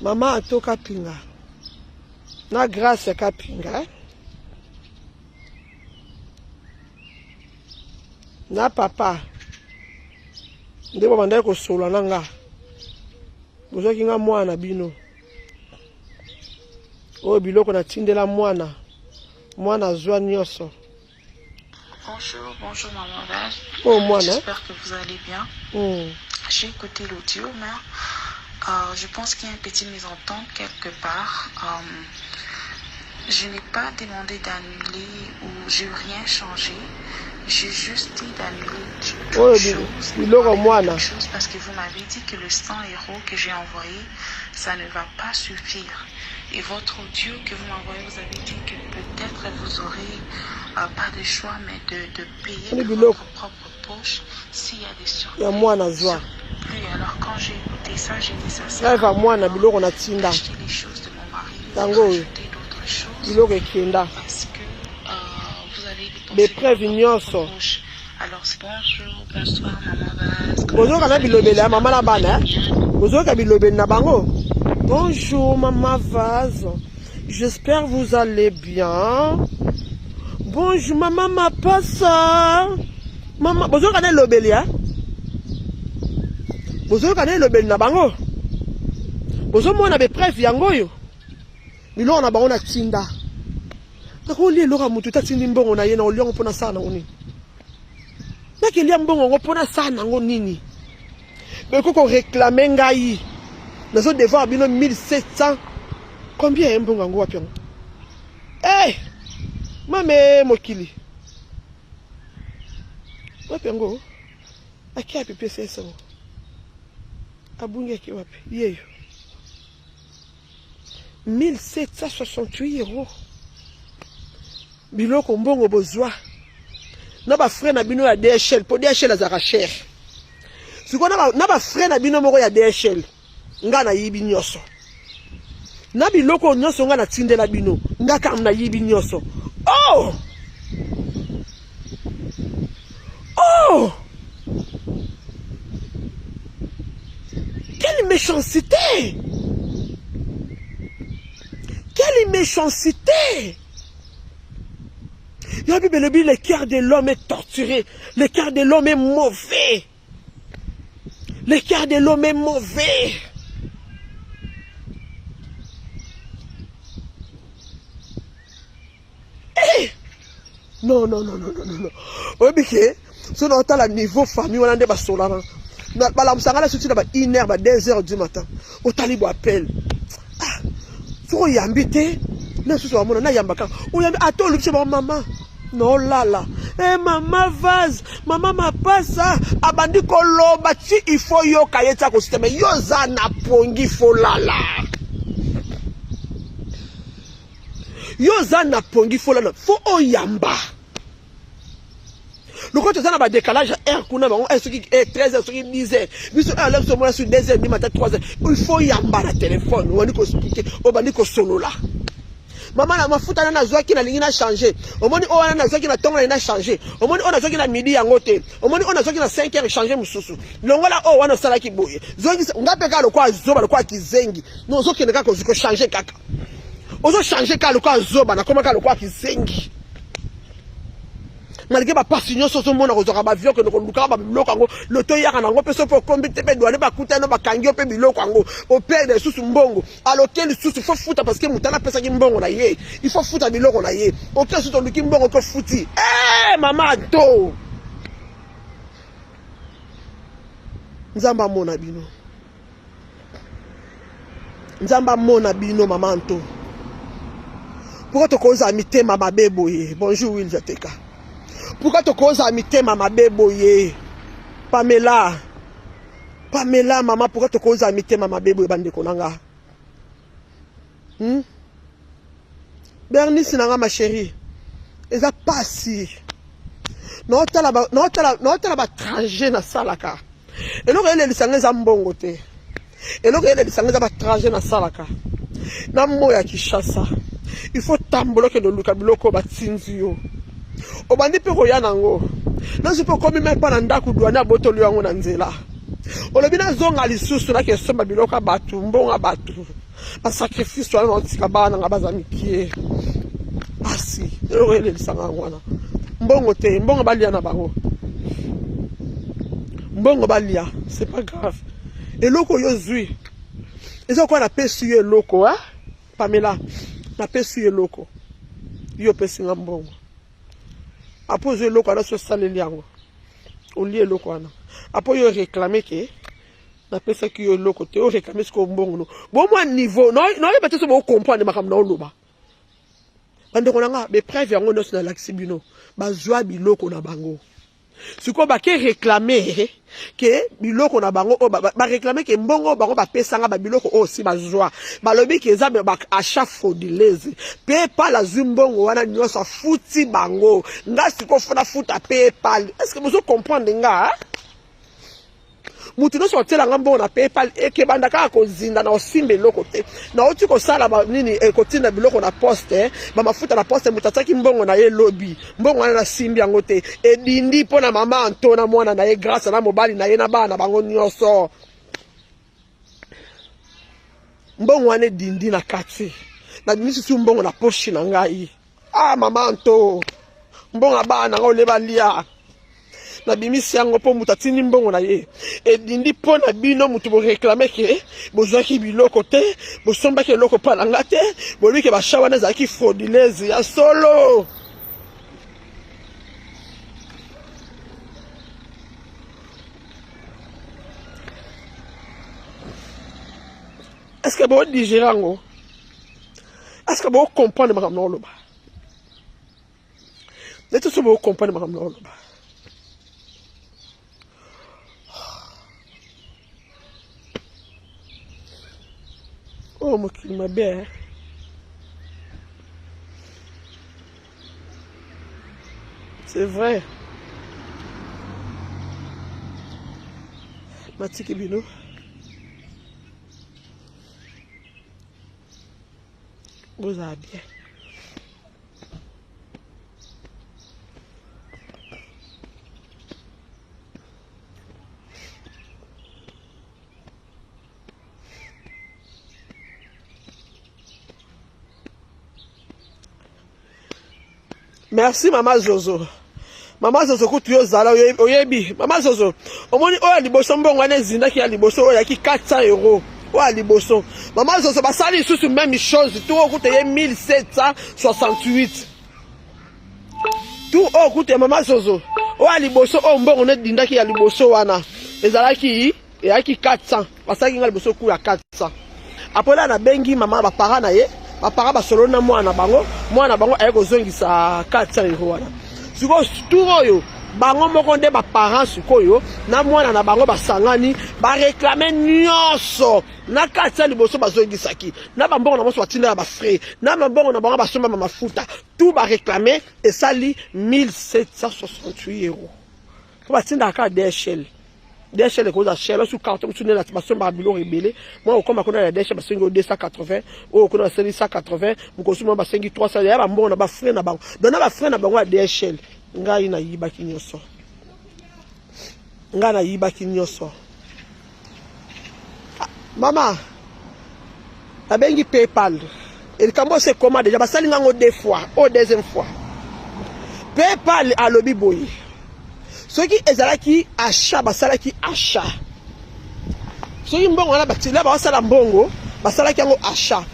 mama Antoka Pinga na Grâce Kapinga, eh? Na papa nde babandaki kosolola na nga, bozwaki nga mwana na bino oyo biloko natindela mwana, mwana azwa nyonso. Bonjour, bonjour Maman Val. Oyo mwana. J'espère que vous allez bien. J'ai écouté l'audio, mais je pense qu'il y a une petite mésentente quelque part. Je n'ai pas demandé d'annuler ou j'ai rien changé. J'ai juste dit d'annuler toute oyo chose. Biloko mwana. Toute chose parce que vous m'avez dit que le 100 euros que j'ai envoyé, ça ne va pas suffire. Et votre audio que vous m'envoyez, vous avez dit que peut-être vous aurez euh, pas de choix, mais de, de payer de votre propre poche s'il y a des surplus. Ya mwana zwa. Alors quand j'ai écouté ça, j'ai dit ça. Rêve ya mwana biloko na tinda. les choses de mon mari, Yango oyo. d'autres choses. Biloko ekenda. Parce que euh, vous avez dépensé Bepreuve nyonso. Alors bonjour, bonsoir maman Vaz. Bozoyoka na bilobeli ya mama na bana eh? Bozoyoka bilobeli na bango. Bonjour maman Vaz. J'espère vous allez bien. Bonjour maman Mapasa. Mama bozoyoka na elobeli eh? Bozoyoka na elobeli na bango. Bozomona bepreuve yango oyo. Biloko na bango na tinda. Nakolia eloko ya moto te atindi mbongo na ye na olia yango mpo nasala nango nini? Nakelia mbongo yango mpo nasala nango nini? Beko ko réclamer ngai. Nazo devoir bino 1700 combien ya mbongo yango wapi yango? Eh! Mame mokili. Wapi yango? Aki api pesa esango. Abungi aki wapi? Yeyo. 1768 euros biloko mbongo bozwa na bafrais na bino ya DHL mpo DHL azalaka cher sikoyo na bafrais na bino moko ya DHL nga nayibi nyonso na biloko nyonso nga natindela bino nga kaka nayibi nyonso oh oh Quelle méchanceté! Quelle méchanceté! La Bible elobi le cœur de l'homme est torturé, le cœur de l'homme est mauvais. Le cœur de l'homme est mauvais. Eh! Non, non, non, non, non, non. Oyebi ke so na otala niveau famille wana nde basolana. Balamusaka nga na suti na ba 1 heure ba 2 heures du matin. Otali bo appel. Ah, soki oyambi te na susu bamona nayamba kaka. Oyambi ata olobi ba mama nolala. Eh mama vase, mama mapasa abandi koloba ti il faut yoka ye ti akosita mais yo oza na pongi faut lala. Yo oza na pongi faut lala faut oyamba. Lokola toza na ba décalage ya heure kuna bango eh, soki eh, 13 heures soki 10 heures biso heure la biso omona soki 2 heures du matin 3 heures il faut yamba na téléphone obandi koexplike obandi kosolola mama na mafuta na nazwaki nalingi na change omoni oyo wana nazwaki na ntongo nalingi na change omoni oyo nazwaki na midi yango te omoni oyo nazwaki na 5 heures change mosusu longola oyo wana osalaki boye zongisa nga mpe kaka lokola zoba lokola kizengi no ozokende kaka kochange kaka ozo changer kaka lokola zoba nakoma kaka lokola kizengi malgré bapasi nyonso ozomona kozwaka bavio okende kolukaka babiloko yango loto eyaka na yango mpe soki okombi te mpe douane bakutani bakangi yo mpe biloko yango operde lisusu mbongo aloke lisusu fo futa parce que moto wana apesaki mbongo na ye il faut futa biloko na ye oke lisusu oluki mbongo oke ofuti e mama to nzambe amona bino Nzambe amona bino mama Anto. Pourquoi tokozala mitema mabe boye? Bonjour Will Jateka. Pourquoi tokozala mitema mabe boye? Pamela. Pamela mama pourquoi tokozala mitema mabe boye bandeko na nga? Hmm? Bernice na nga ma chérie. Eza pasi. Naotala ba naotala naotala ba trajet nasalaka. Eloko elelisa nga eza mbongo te. Eloko elelisa nga eza ba trajet nasalaka. Na moyi ya Kinshasa. Il faut tambola okende oluka biloko batindi yo. Obandi mpe koya nango. Nazwi mpe okomi meme pa na ndako douane abotoli yango na nzela. Olobi nazonga lisusu nake somba biloko ya bato, mbongo ya bato. Ba sacrifice wana naotika bana nga baza mikie. Pasi eloko elelisa nga yango wana. Mbongo te, mbongo balia na bango. Mbongo balia, c'est pas grave. Eloko oyo ozwi eza lokola napesi yo eloko hein? Pamela, napesi yo eloko. Yo opesi nga mbongo. Apo ozwi eloko wana so osaleli yango. Olie eloko wana. Apo yo réclamer ke napesaki yo eloko te o réclamer sikoyo mbongo no. Bo mwa niveau, naoyeba te so bo comprendre makambo na oloba. Bandeko na nga, ba preuve yango nyonso nalakisi bino. Bazwa biloko na bango. Sikoyo bake réclamer ke biloko na bango oyo ba réclamer ke mbongo oyo bango bapesanga ba biloko oyo si bazwa balobi ke eza ba achat frauduleuse. PayPal azwi mbongo wana nyonso afuti bango. Nga sikoyo fo nafuta PayPal. Est-ce que bozo comprendre nga? Moto nyonso atiela nga mbongo na PayPal ekebanda kaka kozinda na osimba eloko te. Nauti kosala ba nini eh, kotinda biloko na poste eh, ba mafuta na poste, moto atiaki mbongo na ye lobi, mbongo wana nasimbi yango te, edindi mpo na mama Anto na mwana na ye Grace na mobali na ye na bana na bango nyonso. Mbongo wana edindi na kati, nabimisi su mbongo na poche na ngai. Ah mama Anto, mbongo ya bana na ngai olie balia nabimisi yango mpo moto atindi mbongo na ye edindi mpo na bino moto boreklame ke bozwaki biloko te bosombaki eloko mpo na nga te bolobi ke basha wana ezalaki frauduleuse ya solo est ce que bodigere yango est ce que bocomprendre makambo na oloba neti so bocomprendre makambo na oloba oyo oh, mokili mabe eh? C'est vrai. Matiki bino. Bozala bien. Merci mama Zozo. Mama Zozo kutu yo zala oyebi. Mama Zozo, omoni oyo ya liboso mbongo wana ezindaki ya liboso oyo yaki 400 euros. Oyo ya liboso. Mama Zozo basali lisusu même chose tout oyo kutu ye 1768. Tout oyo kutu ya mama Zozo. Oyo ya liboso oyo mbongo ne dindaki ya liboso wana ezalaki eyaki 400 basalaki nga liboso ku ya 400 apres la nabengi mama bapara na ye bapara basololi na mwana na bango mwana na bango aye kozongisa 400 euro wana sikoyo tour oyo bango moko nde baparent sikoyo na mwana na bango basangani bareklame nyonso na 400 liboso bazongisaki na bambongo na bango batinda ya bafrais na bambongo na bango basomba mafuta tout bareklame esali 1768 euro mpo batindaka kaka DHL DHL ekozala cher su carton mosusu nde basombaka biloko ebele mwa okoma kuna na DHL basengi oyo 280 oyo kuna basengi 180 mokosu mwa basengi 300 ya bambongo na bafrais na bango donc na bafrais na bango ya DHL ngai nayibaki nyonso ngai nayibaki nyonso ah, mama nabengi paypal likambo oyo ekoma deja basali ngango deux fois oyo deuxième fois paypal alobi boye soki ezalaki achat basalaki achat soki mbongo wana batila basala mbongo basalaki yango achat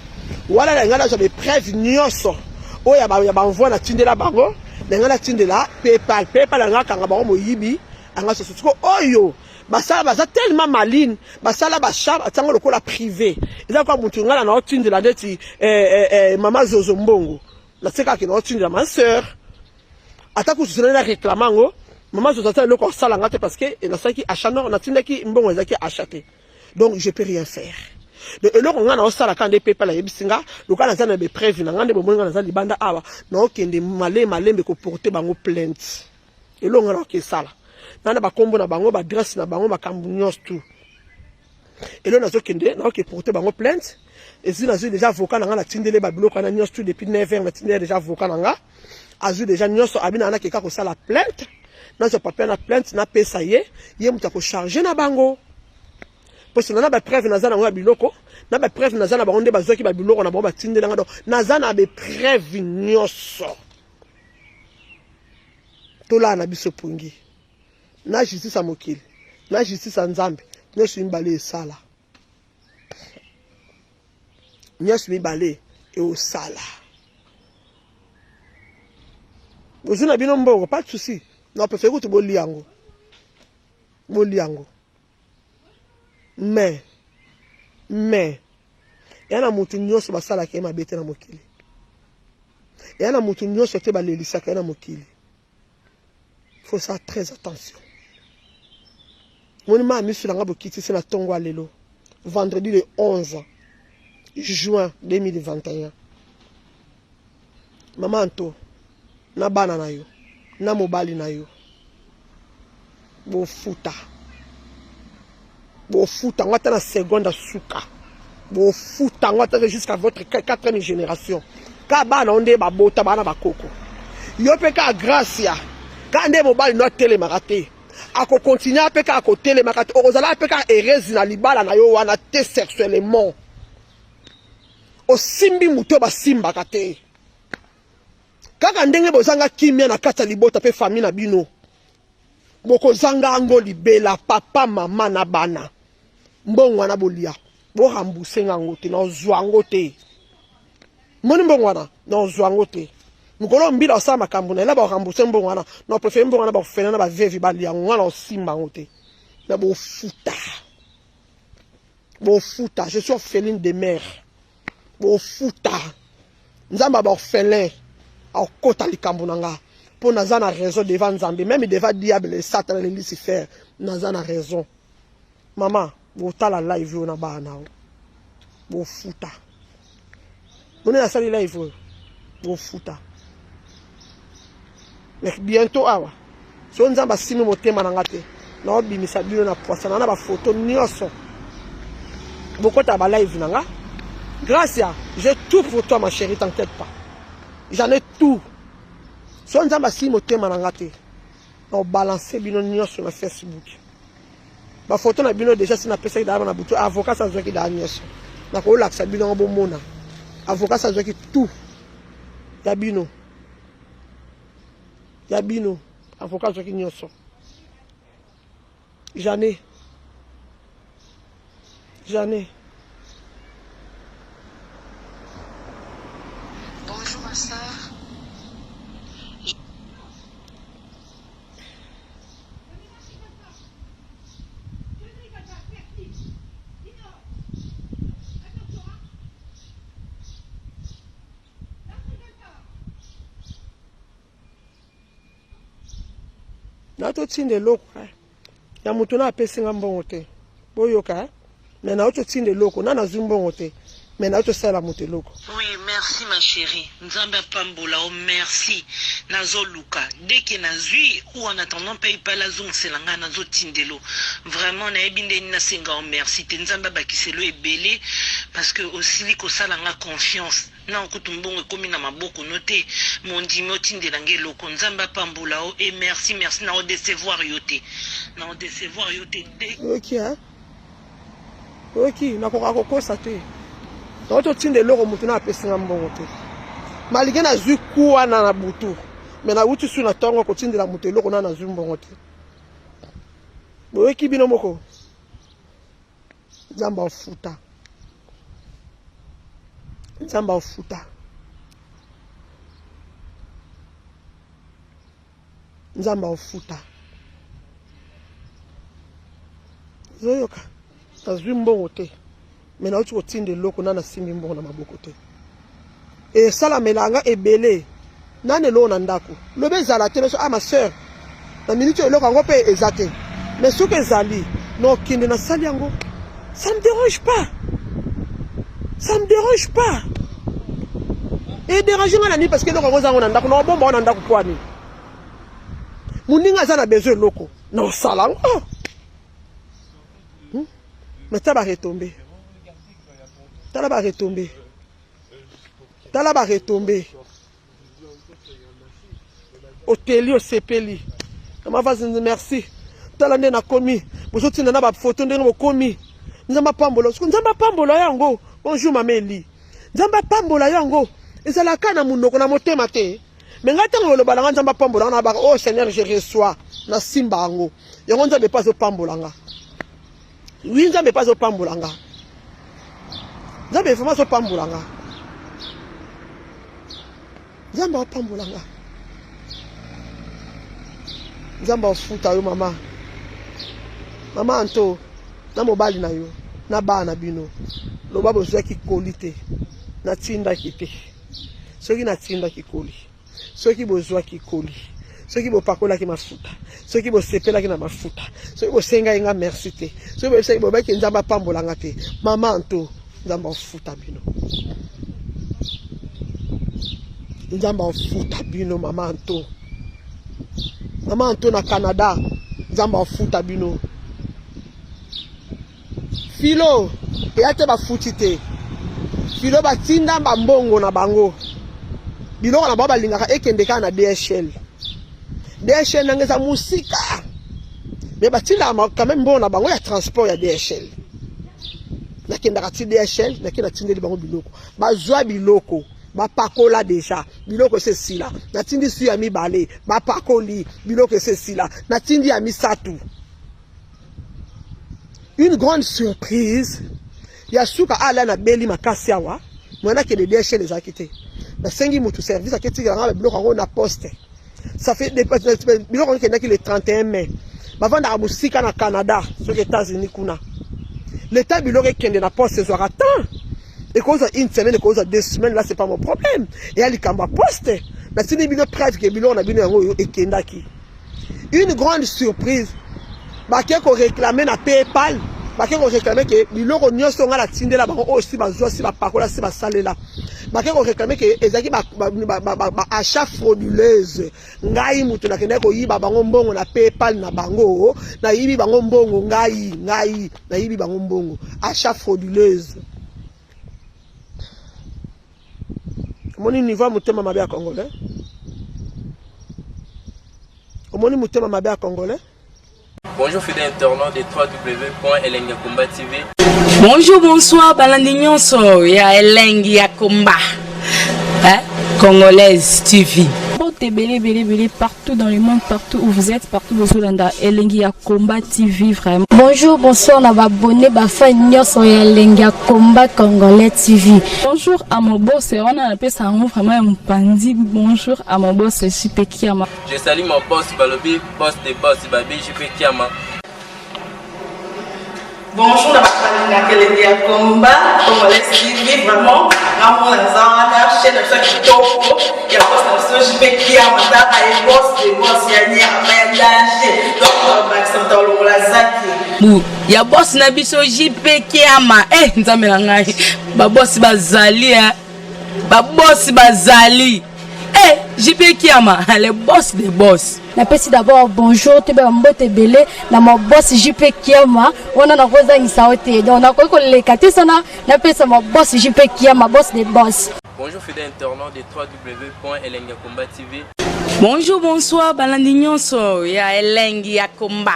wana na ngai nazwa baepreuve nyonso oyo ya banvoi natindela bango na ngai natindela paypal paypal yanga akanga bango moyibi anga soso siko oyo basala baza tellement maline basala ba chat batiango lokola privé eza kwa mutu ngai na naotindela ndeti eh, eh, eh, mama zozo mbongo nasekaki naotindela ma sœur ata kutu na réclame yango mama zozo ata eloko asala nga te parce que nasalaki achat nord natindaki mbongo ezalaki achat te donc je peux rien faire donc eloko ngai naosala kaka nde paypal ayebisi nga lokola naza na bepreuve na ngai nde bomoni ngai naza libanda awa naokende male malembe koporte bango plainte elonga na okesala na na bakombo na bango baadresse na bango makambo nyonso tout elo nazokende naoke porte bango plainte ezwi nazwi deja avocat na nga natindele babiloko wana nyonso tout depuis 9 heures natindele deja avocat na nga azwi deja nyonso abi na nga nakeka kosala plainte nazwa papier na plainte napesa ye ye moto akocharge na bango mposo na bapreuve naza nango ya biloko na bapreuve naza na bango nde bazwaki babiloko na bango batindela nga donc naza na bapreuve nyonso tolala na biso pongi na justice ya mokili na justice ya nzambe nyonso mibale esala nyonso mibale eosala bozwi na bino mbongo pas de souci na prefere kutu bolia yango bolia yango mais mais ya na motu nyonso basalaka ye mabe te na mokili eya na motu nyonso te balelisaka ye na mokili. Faut ça très attention. Moni ma misu na nga bokitisi na tongo ya lelo vendredi le 11 juin 2021. Mama Anto na bana na yo na mobali na yo bofuta bofuta yango ata na seconde ya suka bofuta yango ata jusqu'à votre quatrième génération ka bana yo nde babota bana bakoko yo mpe ka gracia ka nde mobali no atelemaka te akokontinue mpe kaka kotelemaka te okozala mpe kaka heureuse na libala na yo wana te sexuellement osimbi moto oyo basimbaka te kaka ndenge bozanga kimia na kati ya libota mpe famille na bino bokozanga yango libela papa mama na bana mbongo wana bolia borembousse nga yango te nazwa yango te moni mbongo wana nazwa yango te mokolo mbila osala makambo na ye na barembousse mbongo wana na prefere mbongo wana bakofena na bavevi balia yango wana osimba yango te na bofuta bofuta je suis orpheline de mère bofuta nzambe ya baorphelin akota likambo na nga mpo naza na raison devant nzambe meme devant diable satana le lucifer naza na raison mama botala live oyo na bana na yo bofuta moni nasali live oyo bofuta mais bientôt awa so nzambe asimi motema na nga te naobimisa bino na poisa na na bafoto nyonso bokota ba live na nga gracia j'ai tout pour toi ma chérie t'inquiète pas j'en ai tout so nzambe asimi motema na nga te naobalanse bino nyonso na facebook bafoto na bino deja si napesaki daa na butu avocat azwaki daa nyonso nakolakisa bino yango bomona avocat azwaki tout ya bino ya bino avocat azwaki nyonso jane jane Bonjour ma sœur. Na totinda eloko eh. ya moto na apesi nga mbongo te boyoka eh. me na totinda eloko na nazwi mbongo te me na tosala moto eloko. Oui merci ma chérie nzambe apambola yo merci nazoluka dès que nazui ou en attendant paypal azongisela ngai nazotindelo vraiment nayebi nde nini nasenga yo merci te nzambe abakiselo ebele parce que osili kosala nga confiance Nao kutu mbongo ekomi na maboko no te mais ondimi otindela nga eloko nzambe apambola yo et merci merci nao decevoir yo te nao decevoir yo te de. Oyoki hein? Oyoki nakoka kokosa te. Nakoki totinda eloko moto na apesi nga mbongo te. Malgré nazwi ku wana na butu mais nawuti su na ntongo kotindela moto eloko na nazwi mbongo te. Boyoki bino moko? Nzambe afuta. Nzambe afuta. Nzambe afuta. Ozoyoka? Nazwi mbongo te. Mais nauti kotinda eloko na nasimbi mbongo na maboko te. Esalamela nga ebele. Nani eloko na ndako? Lobi ezala te ah ma sœur. Na minute oyo eloko yango pe eza te. Mais soki ezali, nokende nasali yango. Ça me dérange pas. Ça me dérange pas. E dérange nga na nini parce que eloko yango eza yango na ndako, nakobomba yango na ndako mpo nini? Moninga aza na besoin eloko, nakosala yango. Hmm? Mais tala ba retombe. Tala ba retombe. Tala ba retombe. Oteli osepeli. Mama Vazinzi merci. Tala nde nakomi. Bozotinda na ba photo ndenge bokomi. Nzambe apambola. Nzambe apambola yango. Bonjour mama Eli. Nzambe apambola yango. Ezalaka na monoko na motema te. Mais ngai ntango oloba na ngai Nzambe apambola nga na baka oh Seigneur je reçois. Na simba yango. Yango Nzambe pe azopambola nga. Oui Nzambe pe azopambola nga. Nzambe vraiment azopambola nga. Nzambe apambola nga. Nzambe afuta yo mama. Mama Anto na mobali na yo na bana na bino loba bozwaki koli te natindaki te soki natindaki koli soki bozwaki koli. Soki bopakolaki mafuta, soki bosepelaki na mafuta, soki bosengaki nga merci te, soki boyebisaki bobaki Nzambe apambola nga te, mama Anto, Nzambe afuta bino. Nzambe afuta bino mama Anto. Mama Anto na Canada, Nzambe afuta bino. Filo eya te bafuti te. Filo batinda ba mbongo na bango. Biloko na bango balingaka ekende kaka na DHL. DHL nanga eza musika. Mais batindaka quand même mbongo na bango ya transport ya DHL. Nakendaka ti DHL, nake natindeli bango biloko. Bazwa biloko, bapakola deja, biloko esi esila. Natindi su ya mibale, bapakoli, biloko esi esila. Natindi ya misato. Une grande surprise ya suka ala na beli makasi awa mwana kende DHL ezalaki te. Nasengi mutu service aketikela nga biloko yango na poste. Ça fait biloko yango ekendaki le 31 mai. Bavandaka mosika na Canada soki États-Unis kuna. L'état biloko ekende na poste ezwaka temps. Ekozwa une semaine, ekozwa deux semaines, là c'est pas mon problème. Eya likambo ya poste. Natindi bino preuve ke biloko na bino yango oyo ekendaki. Une grande surprise, bake ko réclamer na PayPal, bake ko réclamer ke biloko nyonso nga natindela bango oyo si bazwa si bapakola si basalela, bake ko réclamer ke ezalaki ba, ba, ba, ba, ba, ba achat frauduleuse. Ngai moto nakendaki koyiba bango mbongo na PayPal na bango, nayibi bango mbongo ngai, ngai nayibi bango mbongo, achat frauduleuse. Omoni niveau ya motema mabe ya congolais? Omoni motema mabe ya congolais? Bonjour fidèles internautes de www.elengiyakomba TV. Bonjour, bonsoir, balandi nyonso ya Elengi ya Komba. Hein? Congolaise TV. Mbote ebele ebele ebele partout dans le monde, partout où vous êtes, partout bozolanda Elengi ya Combat TV vraiment. Bonjour, bonsoir na ba abonné ba fan nyonso ya Elengi ya Combat Congolais TV. Bonjour à mon boss, wana napesa yango vraiment ya mopanzi. Bonjour à mon boss JP Kiama. Je salue mon boss Balobi, boss des boss Babi JP Kiama. Bonjour na bato balingaka elengi ya combat congolais TV vraiment ngamona naza wana chaîne na biso ya kitoko ya boss na biso JP Kiama tala ye boss de boss ya nyama ya danger donc bakisa moto alongola zaki bu ya boss na biso JP Kiama eh nzambe na ngai ba boss bazali eh ba boss bazali eh JP Kiama le boss de boss. Napesi d'abord bonjour toyeba mbote ebele na ma boss JP Kiama wana nakozangisa yo te donc nakoki koleka te sana napesa ma boss JP Kiama boss de boss. Bonjour fidèles internautes de www.elengiyakomba TV. Bonjour, bonsoir, balandi nyonso ya Elengi ya Komba.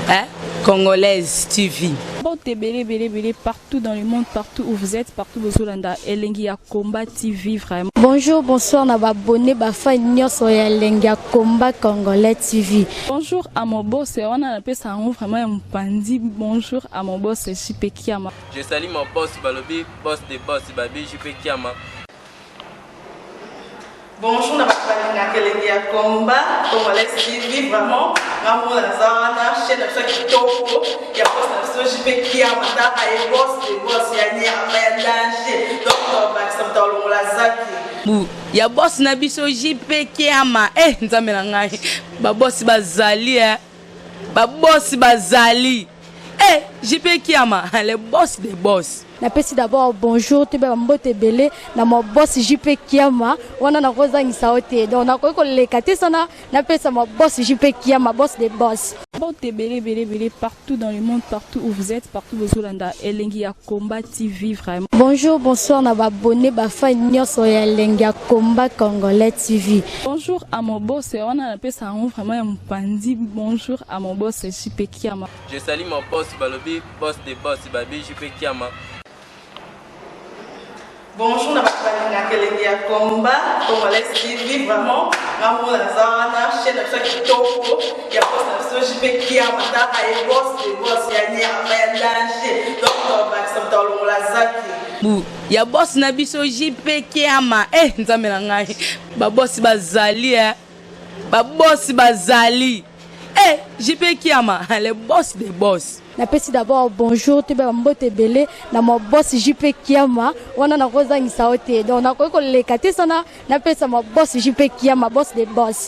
Hein? Congolaise TV. Mbote ebele ebele ebele partout dans le monde, partout où vous êtes, partout bozolanda Elengi ya Combat TV vraiment. Bonjour, bonsoir na ba abonné ba fan nyonso ya Elengi ya Combat Congolais TV. Bonjour à mon boss, wana napesa yango vraiment ya mopanzi. Bonjour à mon boss JP Kiama. Je salue mon boss Balobi, boss des boss Babi JP Kiama. Bonjour na bato balingaka elengi ya combat congolais TV vraiment ngamona naza wana chaîne na biso ya kitoko ya boss na biso JP Kiama tala ye boss de boss ya nyama ya danger donc bakisa moto alongola zaki bu ya boss na biso JP Kiama eh nzambe na ngai ba boss bazali eh ba boss bazali eh JP Kiama le boss des boss. Napesi d'abord bonjour toyeba mbote ebele na ma boss JP Kiama wana nakozangisa yo te donc nakoki koleka te sana napesa ma boss JP Kiama boss de boss. Mbote ebele ebele ebele partout dans le monde, partout où vous êtes, partout bozolanda Elengi ya Combat TV vraiment. Bonjour, bonsoir na ba abonné ba fan nyonso ya Elengi ya Combat Congolais TV. Bonjour à mon boss, wana napesa yango vraiment ya mopanzi. Bonjour à mon boss JP Kiama. Je salue mon boss Balobi, boss des boss Babi JP Kiama. Bonjour na bato balingaka elengi ya combat congolais TV vraiment ngamona naza wana chaîne na biso ya kitoko ya boss na biso JP Kiama tala ye boss de boss ya nyama ya danger donc bakisa moto alongola zaki bu ya boss na biso JP Kiama eh nzambe na ngai ba boss bazali eh ba boss bazali eh JP Kiama le boss des boss. Napesi d'abord bonjour toyeba mbote ebele na ma boss JP Kiama wana nakozangisa yo te donc nakoki koleka te sana napesa ma boss JP Kiama boss des boss.